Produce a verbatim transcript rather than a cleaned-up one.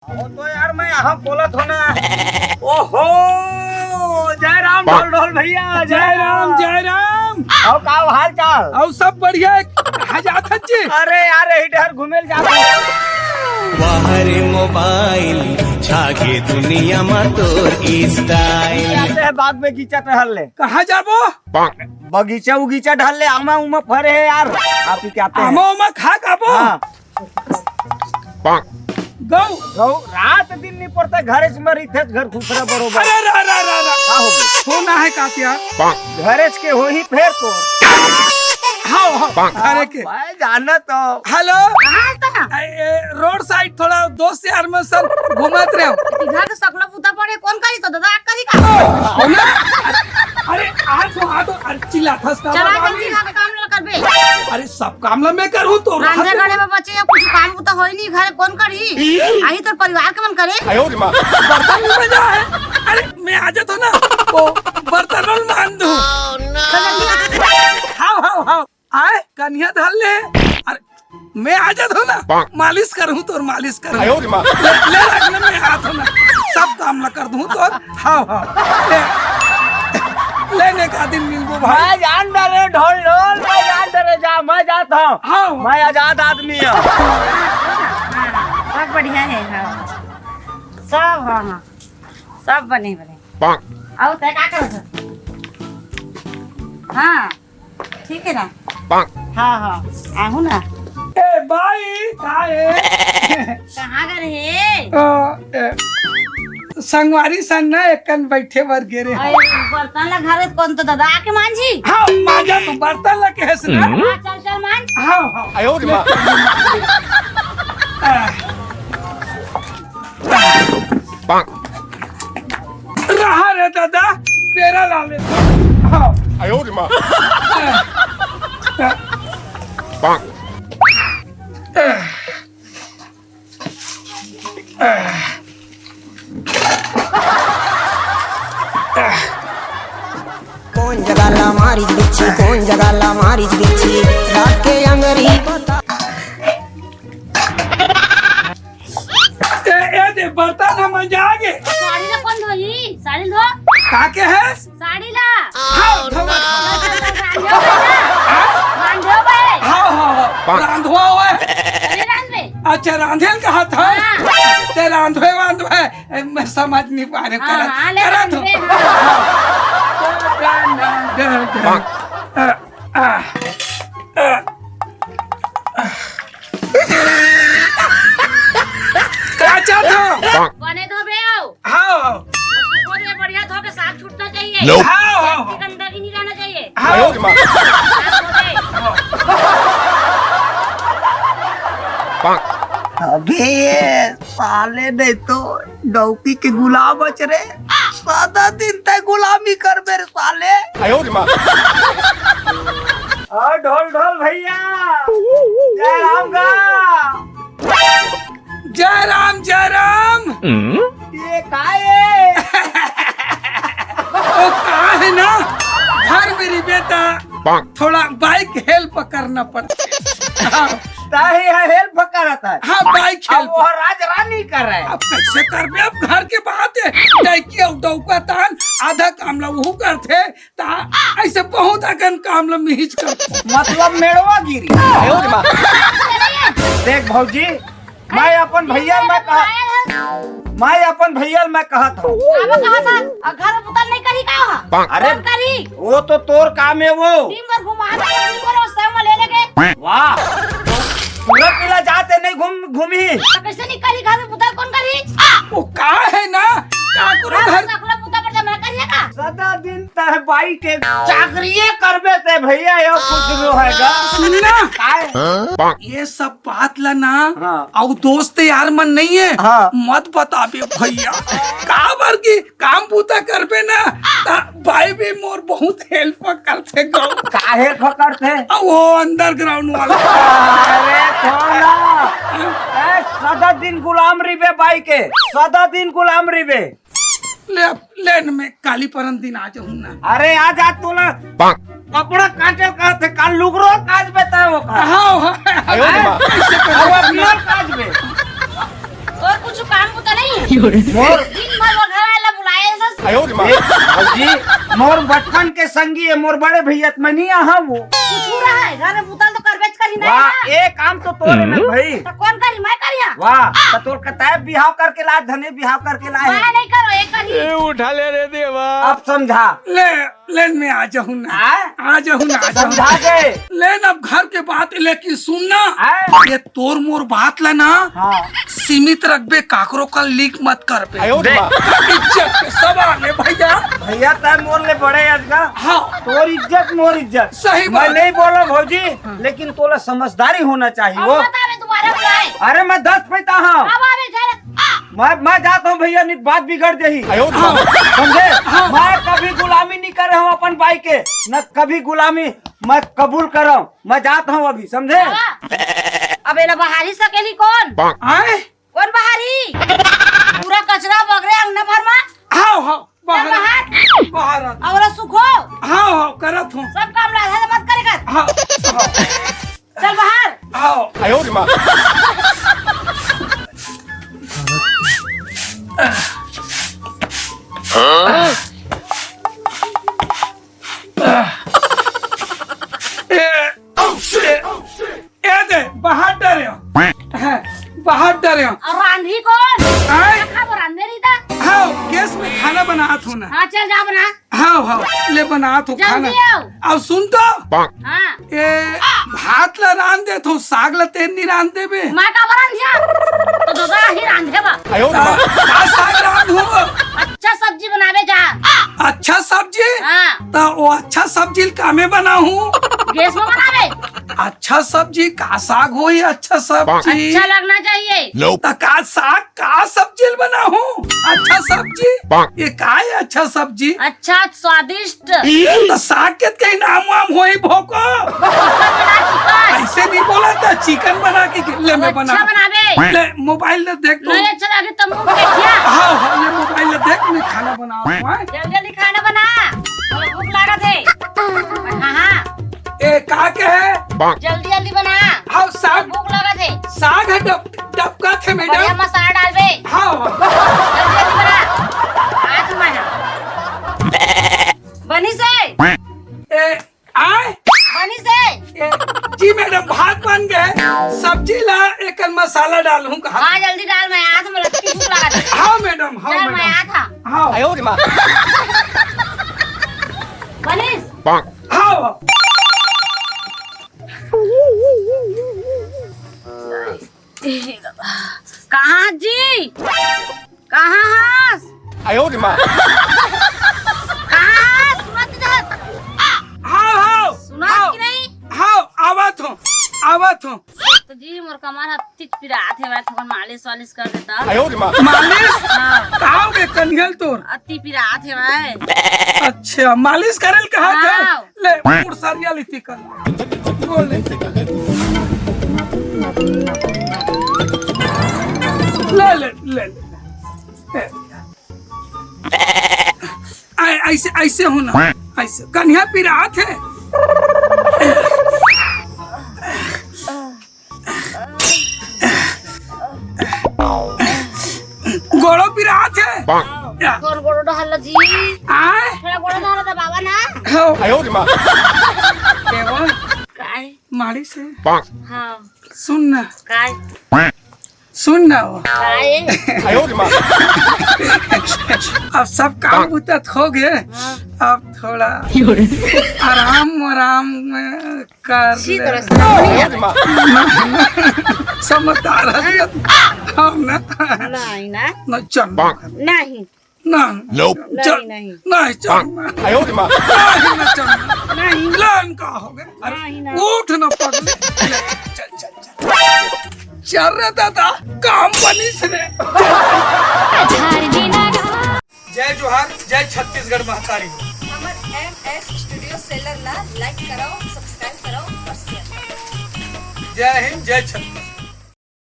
ओ तो यार, मैं यहाँ बोलत हो ना। ओहो, जय राम ढोल ढोल भैया, जय राम, जय राम। और का हाल चाल? और सब बढ़िया है। कहाँ जात हस जी? अरे यार, यही डहर घूमे ल जात हूँ। वाह रे मोबाइल, छागे दुनिया मा तोर स्टाइल। जाते हैं बाग बगीचा टहल ले। कहाँ जाबो? बगीचा उगीचा टहल ले, आमा उमा फरे है यार। आप ही क्या आते हैं? आमा उमा खा खाबो? हाँ। गौ। गौ, रात दिन नहीं पड़ता, घरे से मरी थे, घर खुसरा बरोबर। अरे रा, रा, रा, रा। का हो गया? फोन आहे का क्या? घरे के होही फेर तो। हाँ, हाँ, घरे के। मैं जाना तो। हेलो। कहाँ है तना? ए, ए, रोड साइड थोड़ा दोस्त यार मन संग घूमत रहे हो। घर के सकला पुता पड़े, कौन करी तो दादा, आग करी का? अरे, आ तो, आ तो, अरे, चिल्ला था, चला बाबा। जल्दी घर काम ला करबे। अरे, सब काम ला मैं करूँ तो रांधे गड़े में बचे या कुछ काम तो होई नहीं, घर कौन करी? आही तो परिवार के मन करे। आयो रे माँ। बर्तन भी मजा है। अरे, मैं आ जाता ना, वो बर्तन रोल मान दूँ। तो जल्दी आ। हाव, हाव, हाव। आए, कन्हिया धर ले। अरे, मैं आ जाता हूँ ना, मालिश करूँ तोर, मालिश करूँ। आयो रे माँ। ले, ले रख ना, मैं आता हूँ ना, सब काम ला कर दूँ तोर। हाँ, हाँ। ले, लेने का दिन मिलबो भाई। मैं जान डरे ढोल ढोल, मैं जान डरे जा, मैं जाता हूँ। हाँ। मैं आजाद आदमी हूँ। सब बढ़िया है, हाँ। सब, हाँ, हाँ। सब बने बने। और तै का करत हस? हाँ। ठीक है ना? हाँ, हाँ, आहू ना। ए, बाई, का है? कहाँ गए रहे? अ, ए, संगवारी संग ना एकन बैठे बर गे रहे। अरे, बर्तन ला घर कौन तो दादा आके मांजी? हाँ, मांजा तो बर्तन ला के हस ना। हाँ, चल, चल, मांज। हाँ, हाँ। आयो रे माँ। आ। रहा रे दादा, पेरा ला ले। हाँ। आयो रे माँ। कौन जगह ला मारिच बिच्छी, कौन जगह ला मारिच बिच्छी, रात के अंगरी बता। ए, ए दे, बर्तन हम जागे। साड़ी ला कौन धोई? साड़ी धो। का के है? साड़ी ला। हाँ, धोवा। रांधो भाई ना। हाँ? रांधो भाई। हाँ, हाँ, हाँ। रांधवा हुआ है। अरे रांधवे। अच्छा, रांधेल कहा था? हाँ। ते रांधवे वांधवे, ए, मैं समझ नहीं पा रहे। हाँ, करा, हाँ, ले करा रांधवे, तो। हाँ। हाँ। आ, आ, आ। का चाहत हो? बने धोबे आओ। हाँ, हाँ। उसको धो दे, बढ़िया धो के साफ छूटना चाहिए। हाँ, हाँ, हाँ। गंदगी नहीं रहना चाहिए। हाँ। हाँ, धो दे। अबे ये साले नहीं तो डौकी के गुलाम अच रे। सादा दिन तय गुलामी कर बे रे साले। आयो रे माँ। ओ ढोल ढोल भैया, जय राम गा। जय राम, जय राम। ये का है? वो का है ना, घर में रहिबे त थोड़ा बाई के help करना पड़ता है। हाँ। ताही है help करत है। हाँ, बाई के अब help। वो राज रानी कर रहे हैं। अब कैसे करबे, अब घर के बात है। डौकी अउ डौका तान आधा काम ला वहू करथे, ता ऐसे बहुत अकन काम ल मिहिच कर। मतलब मेड़वा गिरी। देख भौजी, मैं अपन भैया ल मैं कहा, मैं अपन भैया ल मैं कहत हूँ। अब कहा था, और घर में पुतल नहीं करी का हो? अरे, कौन करी? वो तो तोर काम है वो। दिन भर घुमा दे, दिन भर वो सब ले लेके। वाह, पूरा पीला जाते नहीं घूम, घूमी। तो कैसे नहीं करी घर में पुतल कौन करी? वो का है ना, का करो घर सकला पुता पर जमा करिए का? सदा दिन तह बाई के चाकरिए करबे ते भैया, यो कुछ भी होएगा। सुन ना। काय? ये सब बात ला ना, हाँ। अउ दोस्त यार मन नहीं है, हाँ। मत बताबे भैया। काबर की काम बूता करबे ना, ता बाई भी मोर बहुत help करथे गौ। का help करथे? अउ वो underground वाला। अरे थोड़ा। ए, सदा दिन गुलाम रिबे बाई के, सदा दिन गुलाम रिबे। ले, ले न मैं काली परन दिन आ जाहूँ ना। अरे आ जा तोला। कपड़ा काटे का थे, काल लुगरो काज बेता वो का। हाँ, हाँ। आयो रे माँ। अब अपना काज बे। और कुछ काम बुता नहीं है। मोर दिन भर वो घर वाला बुलाए बस। ए, भौजी, मोर बचपन के संगी है, मोर बड़े भैया त मैं नहीं आहा वो। कुछ हो रहा है, घर में बुतल तो करबेच करी नहीं वाह, ना। ए काम तो तोरे में भाई। तो कौन करी, मैं करिया? वाह, तो तोर कताय बिहाव करके लाए, धने बिहाव करके लाए। मैं नहीं करो, एक करी। ए, उठा ले रे देवा। अब समझा। ले, लेन में आ जाहूं ना। आय? आ जाहूं ना, आ जाहूं। समझा दे। लेन अब घर के बात, लेकिन सुन ना। आय? ये तोर मोर बात ला ना। हाँ। सीमित रखबे, काकरो कल लीक मत करबे। आयो रे माँ। इज्जत के सवाल है भैया। भैया तय मोर ले बड़े अजगा। हाँ। तोर इज्जत मोर इज्जत। सही मैं बात। नहीं बोला भौजी, लेकिन तोला समझदारी होना चाहिए अब वो। मत आवे दोबारा बुलाए। अरे मैं दस पैता हाँ। अब आवे घर। मैं मैं जाता हूँ भैया, नहीं बात बिगड़ जाही। आयो रे माँ। समझे? हाँ। मैं कभी गुलामी नहीं कर रहा हूँ अपन बाई के, न कभी गुलामी मैं कबूल कर रहा हूँ। मैं जाता हूँ अभी, समझे? हाँ। अब एला बहारी सकेली कौन? आए? कौन बहारी? पूरा कचरा बगरे अंगना भर मा। हाव, हाव, बाहर। बाहर? बाहर आ। और सुखो? हाव, हाव, करत हूँ। सब काम ला आधा मत करे कर। हाँ, हाँ। चल बाहर। हाव। आयो रे माँ। ए, ए, ए दे, बाहर डरे हो। हाँ, बाहर डरे हो। और रांधी कौन? आए? खाबो रांधे नहीं था। हाँ, गैस में खाना बनात हूँ ना। हाँ, चल जा बना। हाँ, हाँ, ले बनात हूँ जल्दी खाना। आओ। अब सुन तो। हाँ। ए, भात ला रांध देत हूँ, साग ला तेन नहीं रांध देबे। मैं का रांध दिया? तो दोबारा ही रांधे बा। आयो रे माँ। का साग रांध हूँ? अच्छा सब्जी बनावे जा। अच्छा सब्जी? हाँ। त वो अच्छा सब्जी ल कामे बनाहूँ? गैस में बनावे। अच्छा सब्जी का साग होई? अच्छा सब्जी। अच्छा लगना चाहिए। त का साग का सब्जी ल बनाहूँ? अच्छा सब्जी? ये का है अच्छा सब्जी? अच्छा स्वादिष्ट। त साग के कहीं नाम वाम होई भोको? ऐसे नहीं बोला था, चिकन बना के ले मैं बना। अच्छा बनावे। ले मोबाइल ले देख तो। नहीं अच्छा लगे तो मुंह पे क्या? हाँ, हाँ, ये मोबाइल ले देख, मैं खाना बना रहा हूँ। जल्दी जल्दी खाना बना, हमको भूख लागत है। हाँ, हाँ। ए, का के है? जल्दी जल्दी बना। हाँ, साग। भूख लागत है। साग है डब-, डबका थे मैडम। बढ़िया मसाला डालबे। हाँ, हाँ। जल्दी जल्दी बना। आज मैं हाँ। बनी से। ए, आय? बनी से। ए, जी मैडम, भात बन गए, सब्जी ला एक मसाला डालूं कहा। हाँ, जल्दी डाल, मैं आया था, मैं लटकी भूख लगा थी। हाँ मैडम, हाँ चल, मैं मैडम। आया था। हाँ। आयो रे माँ। बनीस। हाँ। कहाँ जी? कहाँ हस? आयो रे माँ। कहाँ हस? सुनत नहीं? हाव, हाव, सुनत हाव, कि नहीं? हाव, आवत हूँ, आवत हूँ। तो जी, मोर कमर ह अतिक पिरात हे, मैं थोकन मालिश वालिश कर देता। आयो रे माँ। मालिश? हाँ। का हो गे कनिहल तोर? अति पिरात हे मैं। अच्छा, मालिश करे ल कहा था? हाँ। ले, मोर सरिया लेती कर। बोल ले। ले, ले, ले, ले। ए। ऐ-, ऐसे, ऐसे हो ना। ऐसे। कनिहा पिरात हे। गोड़ो पिरात हे। या। तोर गोड़ो डहल जी। आय? थोड़ा गोड़ो डहल दबावा ना। हो। आयो रे माँ। देवा। काय? मालिश हे। हाँ। सुन ना। काय? सुन ना वो। काय? आयो रे माँ। अब सब काम बुता हो गए। हाँ। अब थोड़ा आराम, आराम में कर छी ले। तोरा से। समझदार है हम ना। नहीं ना। न चल। नहीं। नहीं। नहीं। चल। नहीं। नहीं, चल। नहीं। आयो रे माँ। नहीं, न चल। नहीं। लान का हो गया? अरे, नहीं, नहीं। उठ ना पगले। चल, चल, चल। चल रे दादा, काम बनी से रे। जय जोहार, जय छत्तीसगढ़ महतारी। हमर एम एस स्टूडियो सेलर ला like कराओ, subscribe कराओ और share कराओ। जय हिंद, जय छत्तीसगढ़।